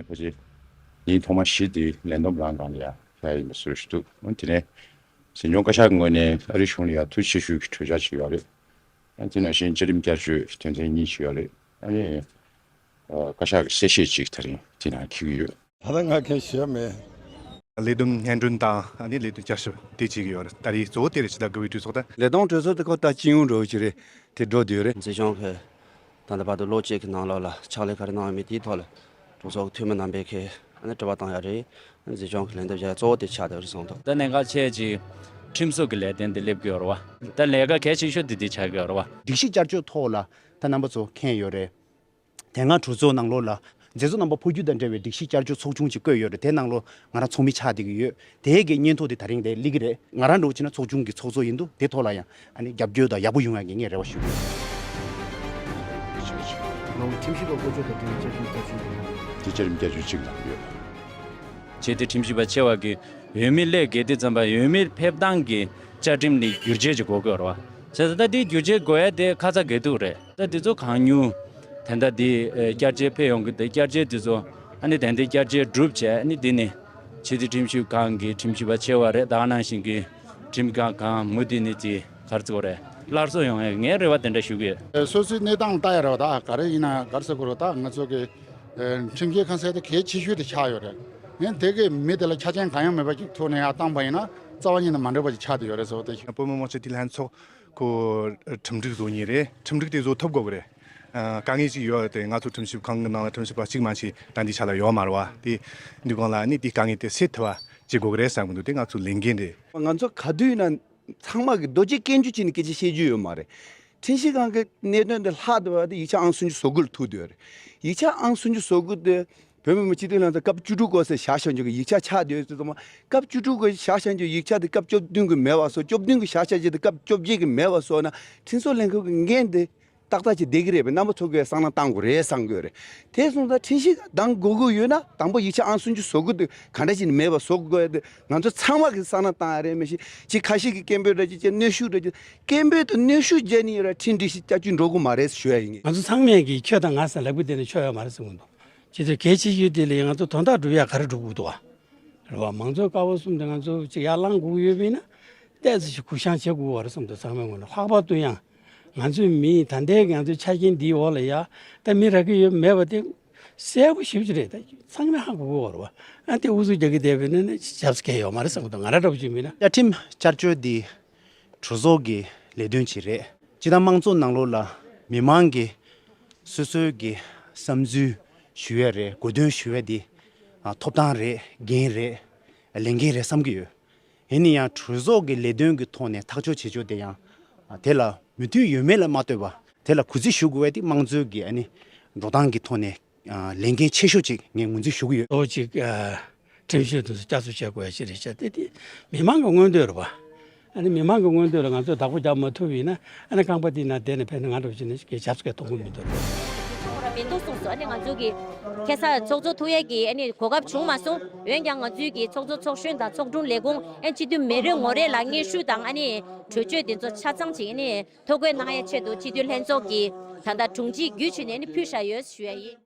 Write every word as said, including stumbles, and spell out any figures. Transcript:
ད་ཅི་ཉིན་ཐོག་མ་བཞི་དེ་ལས་བསྡོམས་རང་སྒང་ལ་ཡ་ཕེབས་ཡིན་པ་བཟོ་ཞུ་འདུག་འོན་དེ་ནས་འཛིན་སྐྱོང་བཀའ་ཤག་གི་ངོས་ནས་ཨ་རིའི་གཞུང་ལ་ཡ་ཐུགས་རྗེ་ཆེ་ཞུ་གི་གྲོས་འཆར་ཅིག་ཡོད་རེད། ཨ་དེ་ནང་བཞིན་བཅའ་ཁྲིམས་བསྐྱར་བཅོས་དོན་ཚན་གཉིས་ཅིག་ཡོད་རེད། ཨ་ནི་ཨ་བཀའ་ཤག་གི་གསལ་བཤད་ཅིག་ད་རིང་དེ་ནང་འཁྱེར་གྱི་ཡོད། ད་ལྟ་ང་གང་ཞུ་ཡ་མེད། ལས་བསྡོམས་སྙན་སྒྲོན་དང་ཨ་ནི་ལས་དོན་བསྐྱར་ཞིབ་དེ་བྱེད་ཀྱི་ཡོད་རེད། ད་རེས་གཙོ་བོ་དེ་རེད། ཕྱི་ཟླ་དགུ་པའི་གྲོས་ཚོགས་དང་། ལས་བསྡོམས་གྲོས་ཚོགས་དེ་ཁོ་ད་སྤྱི་ཡོངས་འགྲོ་གི་རེད། དེ་འགྲོ་བསྡད་ཡོད་རེད། འཛིན་སྐྱོང་གིས་ད་ལྟ་བར་དུ་ལོ་གཅིག་གི་ནང་ལོགས་ལ་ཕྱག་ལས་ག་རེ་གནང་ཡོད་མེད་དེའི་ཐོག་ལ་གྲོས་ཚོགས་འཐུས་མི་རྣམ་པས་ཁེ་ཨ་ནི་དྲི་བ་བཏང་ཡ་རེད། འཛིན་སྐྱོང་གི་ལན་འདེབས་བྱ་ཡ་གཙོ་བོ་དེ་ཆགས་བསྡད་ཡོད་རེད་གསུངས་འདུག་ད་གནད་འགག་ཆེ་ཅིག་ཁྲིམས་བཟོ་གི་ལས་དོན་དེ་སླེབས་ཀྱི་ཡོད་རེད་བ། ད་ལས་ཀ་གལ་ཆེ་ཤོས་དེ་དེ་ཆགས་ཀྱི་ཡོད་རེད་བ། སྒྲིག་གཞི་བསྐྱར་བཅོས་ཐོག་ལ་ད་རྣམ་པ་ཚོ་མཁྱེན་ཡོད་རེད། དེ་སྔ་གྲོས་ཚོགས་ནང་ལོགས་ལ་མཛད་གཙོ་རྣམ་པ་འཕོ་འགྱུར་དང་འབྲེལ་བའི་སྒྲིག་གཞི་བསྐྱར་བཅོས་ཚོགས་ཆུང་ཅིག་བསྐོས་ཡོད་རེད། དེ་ནང་ལོགས་ང་རང་ཚོགས་མི་ཆགས་བསྡད་ཀྱི་ཡོད། དེའི་གི་སྙན་ཐོ་དེ་ད་རིང་དེ་སླེབས་ཀྱི་རེད། ང་རང་འདྲ་བོ་བྱས་ན་ཚོགས་ཆུང་གི་ཚོགས་གཙོ་ཡིན་དུས་དེ་ཐོག་ལ་ཡང་ཨ་ནི་རྒྱབ་སྐྱོར་དང་ཡག་པོ་ཡོང་ཡག་གི་ངས་རེ་བ་ཞུ་གི་ཡོད། ཁྲིམས་ཞིབ་པ་བསྐོ་ཚོགས་དང་དེ་བཅའ་ཁྲིམས་བསྐྱར་བཅོས་དེ་བཅའ་ཁྲིམས་བསྐྱར་བཅོས་གཅིག་གནང་གི་ཡོད། བྱས་ཏེ་ཁྲིམས་ཞིབ་པ་ཆེ་བ་གི་འོས་མི་སླེབས་དགོས་དུས་ཙམ་པ་འོས་མི་ཕེབས་སྟངས་ཀྱི་བཅའ་ཁྲིམས་ནི་བསྒྱུར་བཅོས་ཅིག་དགོས་ཀྱི་ཡོད་རེད་བ། བྱས་ཙང་ད་དེ་བསྒྱུར་བཅོས་དགོས་ཡ་དེ་ཁ་ཚ་དགོས་གཏུགས་རེད། ད་དེ་ཚོ་གང་མྱུར་ད་ལྟ་དེ་ཨེ་བསྐྱར་བཅོས་ཕེབས་ཡོང་གི་འདུག་བསྐྱར་བཅོས་དེ་ཚོ་ཨ་ནི་ཏན་ཏན་བསྐྱར་བཅོས་གྲུབ་བྱས། ཨ་ནི་དེ་ནི་ཕྱི་དྲིལ་ཁྲིམས་ཞིབ་ཁང་གི་ཁྲིམས་ཞིབ་པ་ཆེ་བ་རེད། ད་ག་ནང་བཞིན་གྱི་ཁྲིམས་ཁང་གང་མུ་མཐུད་ནས་དེ་ག་རེ་ཟེར་དགོས་རེད། སླར་གསོ་ཡོང་ཡ་ངས་རེ་བ་དེ་འདྲ་ཞུ་གི་ཡོད། སོ་སོའི་གནས་སྟངས་ལྟ་ཡ་རེད་བ། ད་ག་རེ་ཡིན་ན་ག་རེ་ཟེར་དགོས་རེད། ད་ང་ཚོ་གི་ཁྲིམས་ཞིབ་ཁང་ཟེར་དེ་གལ་ཆེ་ཤོས་དེ་ཆགས་ཡོད་རེད། ངས་དེ་གི་མི་དེ་ལ་ཆ་རྐྱེན་གང་ཡང་མེད་པ་ཅིག་ཐོག་ནས་ཡར་བཏང་པ་ཡིན་ན་རྩ་བ་ཉིད་ནས་མ་འགྲིག་པ་ཅིག་ཆགས་བསྡད་ཡོད་རེད་ཟེར་བ་དེ་ཞིག་བོད་མི་མང་སྤྱི་འཐུས་ལྷན་ཚོགས་ཁོ་ཁྲིམས་སྒྲིག་བཟོ་མཁན་རེད། ཁྲིམས་སྒྲིག་དེ་བཟོ་ཐུབ་དགོས་པ་རེད། ཨ་དཀའ་ངལ་ཅིག་ཡོད་དེ་ང་ཚོ་ཁྲིམས་ཞིབ་ཁང་གི་ནང་ལ་ཁྲིམས་ཞིབ་པ་གཅིག་མ་ཞིག་ད་འདི་ཆ་ལ་ཡོད་མ་རེད་བ། དེ་འདི་སྒང་ལ་ནི་དེ་དཀའ་ངལ་དེ་སེལ་ཐུབ་པ་བྱེད་དགོས་ཀྱི་རེད་བསམ་གི་འདུག་དེ་ང་ཚོ་ལས་འགན་རེད། ང་ཚོ་ག་དུས་ཡིན་ན་ཚང་མ་གི་རྡོ་རྗེ་སྐད་འཇུ་བྱས་ནས་སྐད་ཆ་བཤད་རྒྱུ་ཡོད་མ་རེད། ཁྲིམས་ཞིབ་ཁང་གི་གནད་དོན་དེ་ལྷག་བསྡད་པ་དེ་ཡིག་ཆ་ཨང་སུམ་ཅུ་སོ་དགུ་ལ་ཐུག་བསྡད་ཡོད་རེད། ཡིག་ཆ་ཨང་སུམ་ཅུ་སོ་དགུ་དེ་བོད་མི་མང་སྤྱི་འཐུས་ལྷན་ཚོགས་སྐབས་བཅུ་དྲུག་སྐབས་སུ་བཞག་བཞག་འཇོག་གི་ཡིག་ཆ་ཆགས་བསྡད་ཡོད་ཚུལ་ཚང་མ། སྐབས་བཅུ་དྲུག་སྐབས་བཞག་བཞག་འཇོག་ཡིག་ཆ་དེ་སྐབས་བཅུ་བདུན་གྱི་མེད་པ་བཟོ། བཅུ་བདུན་གྱི་བཞག་བཞག་བྱས་དེ་སྐབས་བཅོ་བརྒྱད་ཀྱི་མེད་པ་བཟོ་ན་ཁྲིམས་བཟོ་ལྷན་ཁང་གི་འགན་དེ་ཏག་ཏག་ཅིག་བསྡད་ཀྱི་རེད་པས། རྣམ་པ་ཚོ་གིས་བསམ་བློ་བཏང་དགོས་རེད་བསམ་གྱི་ཡོད་རེད། དེ་སོང་ཙང་ཁྲིམས་ཞིབ་ཁང་གདང་དགོས་ཀྱི་ཡོད་ན་དང་པོ་ཡིག་ཆ་ཨང་སུམ་ཅུ་སོ་དགུ་དེ་ག་འདྲ་ཞིག་ནས་མེད་པ་བཟོ་དགོས་དེ་ང་ཚོ་ཚང་མ་གིས་བསམ་བློ་བཏང་ཡ་རེད། མི་ཤེས་ཅིག་ཁ་ཤས་ཀྱིས་སྐད་འབོད་འདྲ་ཅིག་བྱས། གནོན་ཤུགས་འདྲ་ཅིག་སྐད་འབོད་དང་གནོན་ཤུགས་བརྒྱབ་ནས་ཡོད་ར་ཁྲིམས་སྒྲིག་གཞི་བསྐྱར་བཅོས་འགྲོ་གི་མ་རེད་ཞུ་ཡ་ཡིན། ང་ཚོ་ཚང་མས་ཀྱིས་ཁྱོད་དང་ང་ཟེར་ལབ་གི་བསྡད་ནས་ཆོག་ཡ་མ་རེད་བསམ་གྱི་འདུག་ཅི་ཚོད་གལ་ཆེ་ཤོས་དེ་ལ་ང་ཚོ་དོན་དག་སྒྲུབ་ཡ་ག་རེ་སྒྲུབ་དགོས་འདུག་བ། རེད་བ། མང་གཙོའི་ཀ་བ་གསུམ་དེ་ང་ཚོ་ཅིག་ཡར་བསླང་དགོས་ཀྱི་ཡོད་པ་ཡིན་ན་ཏོག་ཙམ་ཞིག་གུ་བཤངས་བྱེད་དགོས་པ་རེད་བསམ་འདུག་ཚང་མའི་ངོས་ནས། ལྷག་པར་དུ་ཡང་ང་ཚོའི་མི་ད་ལྟའི་ང་ཚོའི་ཆ་རྐྱེན་འདིའི་འོག་ལ་ཡ་ད་མི་རག་གི་ཡོད་མེད་པ་དེ་གསལ་པོ་ཞེ་པོ་ཅིག་རེད། ད་ཚང་མས་ཧ་གོ་གི་ཡོད་རེད་བ། ཨ་དེ་ཨུ་ཚུགས་རྒྱག་གི་བསྡད་པ་ཡིན་ན་ནི་ཆབ་སྲིད་གང་ཡོད་མ་རེད་བསམ་གི་འདུག་ང་རང་འདྲ་པོ་ཅིག་མིན་ན། ཡ་ཁྲིམས་བསྐྱར་བཅོས་འདི་གྲོས་ཚོགས་ཀྱི་ལས་དོན་ཅིག་རེད། སྤྱིར་བཏང་དམངས་གཙོ་ནང་ལོགས་ལ་མི་མང་གིས་སོ་སོའི་གི་བསམ་ཚུལ་ཞུ་ཡས་རེད། གོ་དོན་ཞུ་ཡས་འདི་ཨ་ཐོབ་ཐང་རེད། འགན་རེད། ལས་འགན་རེད་བསམ་གྱི་ཡོད། ཡིན་ན་ཡང་གྲོས་ཚོགས་ཀྱི་ལས་དོན་གྱི་ཐོག་ནས་ཐག་གཅོད་བྱེད་ཕྱོགས་དེ་ཡང་ཨ་དེ་ལ་མོས་མཐུན་ཡོད་མེད་ལ་མ་ལྟོས་པ་དེ་ལ་གུས་བརྩི་ཞུ་དགོས་པ་དེ་དམངས་གཙོའི་གི་ཨ་ནི་འགྲོ་སྟངས་ཀྱི་ཐོག་ནས་ཨ་ལས་འགན་ཆེ་ཤོས་ཅིག་ངས་ངོས་འཛིན་ཞུ་གི་ཡོད། ལོ་གཅིག་ཨ་ཁྲིམས་གཞི་དེ་ཚོ་བསྐྱར་གསོ་བྱེད་དགོས་ཡ་ཅིག་རེད་ཤག་དེ་དེ་མི་མང་གི་མངོན་འདོད་རེད་པ། ཨ་ནི་མི་མང་གི་མངོན་འདོད་ལ་ང་ཚོས་བདག་པོ་རྒྱག་མ་ཐུབ་པ་ཡིན་ན་ཨ་ནི་རྐང་པ་དེ་ན་བསྡད་ནས་ཕེབས་ན་ང་འདྲ་པོ་ཅིག་ནི་གི་ཆབ་སྲིད་ཀྱི་མཐོང་གི་མི་འདུག་ཚོགས་ར་མི་འདུག་གསུངས་སོང་། ཨ་ནི་ང་ཚོ་གི་ཁ་སང་ཚོགས་གཙོ་ཐུག་ཡས་ཀྱི་ཨ་ནི་གོ་སྐབས་བྱུང་མ་སོང་། འོན་ཀྱང་ང་ཚོའི་གི་ཚོགས་གཙོ་ཚོགས་གཞོན་དང་ཚོགས་དྲུང་ལས་ཁུངས་ཨ་ནི་སྤྱི་འཐུས་མི་རེ་ངོ་རེ་ལ་སྙན་ཞུ་དང་ཨ་ནི་གྲོས་ཆོད་དེ་ཚོ་ཆ་ཚང་ཅིག་ཨ་ནི་ཐོ་འགོད་གནང་ཡས་ཆེད་དུ་སྤྱི་འཐུས་ལྷན་ཚོགས་ཀྱི་ད་ལྟ་དྲུང་ཆེ་བརྒྱུད་བྱས་ནས་ཨ་ནི་ཕུལ་བཞག་ཡོད་ཞུ་ཡ་ཡིན།